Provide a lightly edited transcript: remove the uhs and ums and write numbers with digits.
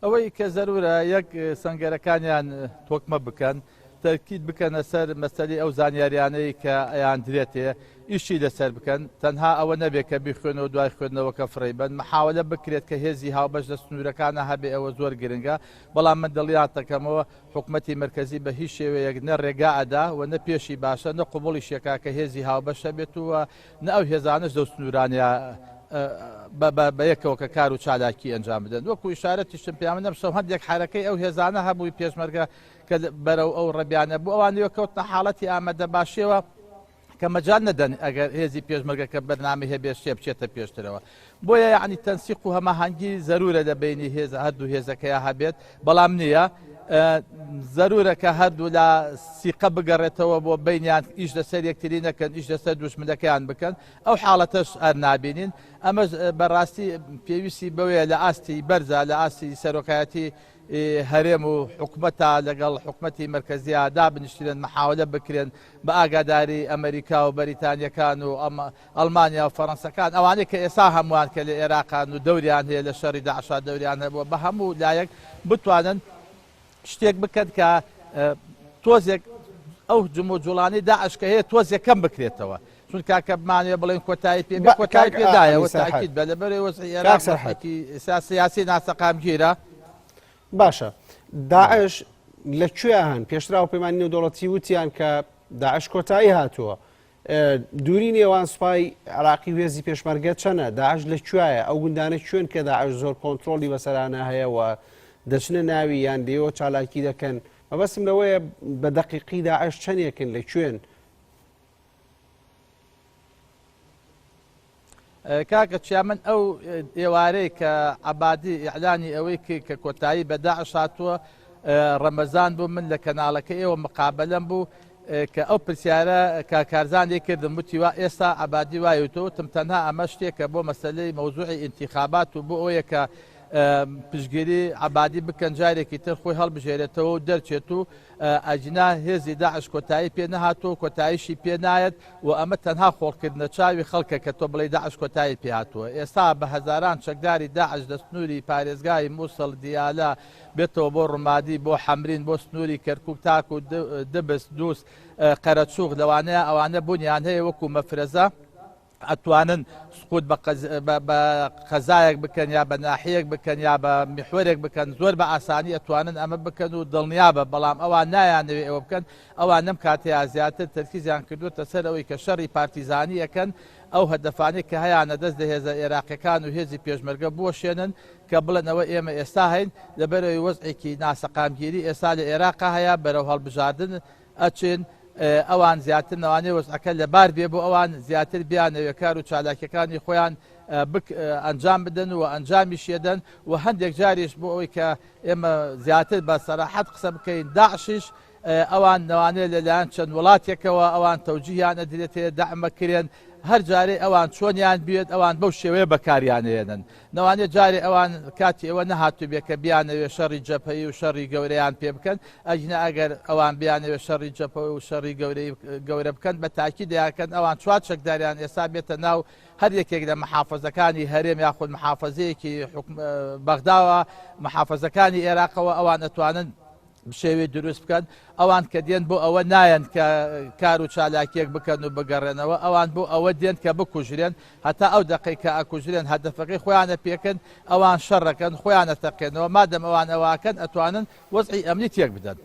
ئەوەی کە زەرورە یەک سەنگەرەکانیان تۆکمە بکەن، تەرکید بکەنە سەر مەسەلەی ئەو زانیاریانەی کە ئەیاندرێتێ ئیشی لەسەر بکەن، تەنها ئەوە نەبێ کە بیخوێنەوە دوای خوێندنەوەکە فڕێی بەن، محاوەلە بکرێت کە هێزی هاوبەش لە سنوورەکانا هەبێ ئەوە زۆر گرنگە، بەڵام من دڵنیات دەکەمەوە حکومەتی مەرکەزی بە هیچ شێوەیەک نە ڕێگا ئەدا و نە پێشی باشە نە قبوڵیشی ئەکا کە هێزی هاوبەش هەبێت و نە ئەو هێزانەش لەو سنوورانەیا بە یەکەوە کە کار و چالاکی ئەنجام بدەن. وەکو ئیشارەتیشتم پێیان من ئەمشەو هەندێک حەرەکەی ئەو هێزانە هەبووی پێشمەرگە کە بەرەو ئەو ڕەبیانە بوو ئەوان لێوە کەوتنە حاڵەتی ئامادەباشیەوە کە مەجال نەدەن ئەگەر هێزی پێشمەرگە کە بەرنامەی هەبێ شتێ بچێتە پێشترەوە. بۆیە یعنی تەنسیق و هەماهەنگی زەرورە لە بینی هێز هەردوو هێزەکەیا هەبێت بەڵام نییە. زەرورە کە هەردوو لا سیقە بگەڕێتەوە بۆ بینیان ئیش لەسەر یەکتری نەکەن ئیش لەسەر دوژمنەکەیان بکەن ئەو حاڵەتەش هەر نابینین ئەمەش بەڕاستی پێویستی بەوەیە لە ئاستی بەرزە لە ئاستی سەرۆکایەتی هەرێم و حکومەتا لەگەڵ حکومەتی مەرکەزیا دابنیشترێن محاولە بکرێن بە ئاگاداری ئەمریکا و بەریتانیەکان و ئەڵمانیا و فەرەنسەکان ئەوانەی کە ئێسا هەمووان کە لە ئێراقان و دەوریان هەیە لە شەڕی داعشا دەوریان هەبووە بە هەموو لایەک بتوانن شتێک بکەن کە تۆزێک ئەو جموجوڵانەی داعش کە هەیە تۆزێک کەم بکرێتەوە چون کاکە بمانەوێ بڵێن کۆتایی پێ بێ کۆتایی پێدایە و تاکید بە لەبەرەی وەزعی ئێراق وەزعێکی سیاسی ناسەقامگیرە. باشە داعش لە کوێ هەن؟ پێشتر هاوپەیمانی نێودەوڵەتی وتیان کە داعش کۆتایی هاتووە. دووری نێوان سوپای عراقی و هێزی پێشمەرگە چەنە؟ داعش لە کوێیە؟ ئەو گوندانە کوێن کە داعش زۆر کۆنترۆڵی بەسەرانە هەیە و دەچنە ناوی یان لێوە چالاکی دەکەن؟ مەبەستم لەوەیە بە دەقیقی داعش چەندێکن لە کوێن؟ کاکە چیا من ئەو ئێوارەی کە عەبادی ئیعلانی ئەوەی کرد کە کۆتایی بە داعش هاتووە ڕەمەزان بوو من لە کەناڵەکە ئێوە مقابلەم بوو کە ئەو پرسیارە کە کارزان لێ کردم وتی وا ئێستا عەبادی وای وتووە وتم تەنها ئەمە شتێکە بۆ مەسەلەی مەوزوعی ئینتیخابات و بۆ ئەوەیە کە پشتگیری عەبادی بکەن جارێکی تر خۆی هەڵبژێرێتەوە و دەرچێت و ئەگینا هێزی داعش کۆتایی پێ نەهاتووە و کۆتاییشی پێ نایەت و ئەمە تەنها خۆڵکردنە چاوی خەڵکە کە تۆ بڵێی داعش کۆتایی پێ هاتووە. ئێستا بە هەزاران چەکداری داعش لە سنووری پارێزگای موسڵ، دیالە، بێتەوە بۆ ڕومادی، بۆ حەمرین، بۆ سنووری کەرکوک تاکو دبس، دوس، قەرەچوغ لەوانەیە ئەوانە بوونیان هەیە وەکو مەفرەزە. ئەتوانن سقوت بە بە قەزایەک بکەن یا بە ناحیەک بکەن یا بە میحوەرێک بکەن زۆر بە ئاسانی ئەتوانن ئەمە بکەن و دڵنیابە بەڵام ئەوان نایانەوێ ئەوە بکەن ئەوان لەم کاتەیە زیاتر تەرکیزیان کردووەتە سەر ئەوەی کە شەڕی پارتیزانی ئەکەن ئەو هەدەفانەی کە هەیانە دەست لە هێزە ئێراقیەکان و هێزی پێشمەرگە بوەشێنن کە بڵێن ئەوە ئێمە ئێستا هەین لەبەرەوەی وەزعێکی ناسەقامگیری ئێستا لە ئێراقا هەیە بەرەو هەڵبژاردن ئەچن ئەوان زیاتر نەوانێ وەزعەکە لەبار بێ بۆ ئەوان زیاتر بیانەوێ کار و چالاکیەکانی خۆیان ئەنجام بدەن و ئەنجامیش یەدەن و هەندێک جاریش بۆ ئەوەی کە ئێمە زیاتر بە سەراحەت قسە بکەین داعشیش ئەوان نەوانێ لەلایەن چەند وڵاتێکەوە ئەوان تەوجیهیان ئەدرێتێ دەعمەکرێن هەر جارێ ئەوان چۆنیان بوێت ئەوان بەو شێوەیە بەکاریانەیەنن نەوانێ جارێ ئەوان کاتی ئەوە نەهاتووبێ کە بیانەوێ شەڕی جەبهەیی و شەڕی گەورەیان پێ بکەن، ئەگینا ئەگەر ئەوان بیانەوێ شەڕی جەبهە و شەڕی گەورەی گەورە بکەن بە تاکی دەیانکەن، ئەوان چوار چەکداریان ئێستا بێتە ناو هەر یەکێک لە محافەزەکانی هەرێم یاخود محافەزەیەکی حکوم بەغداوە محافەزەکانی ئێراقەوە ئەوان ئەتوانن بشێوی دروست بکەن، ئەوان کە دێن بۆ ئەوە نایەن کە کار و چالاکیەک بکەن و بگەڕێنەوە، ئەوان بۆ ئەوە دێن کە بکوژرێن، هەتا ئەو دەقەی کە ئەکوژرێن هەدەفەکەی خۆیان ئەپێکن، ئەوان شەڕەکەن، خۆیان ئەتەقێنەوە، مادەم ئەوان ئەوە ئەکەن ئەتوانن وەزعی ئەمنی تێک بدەن.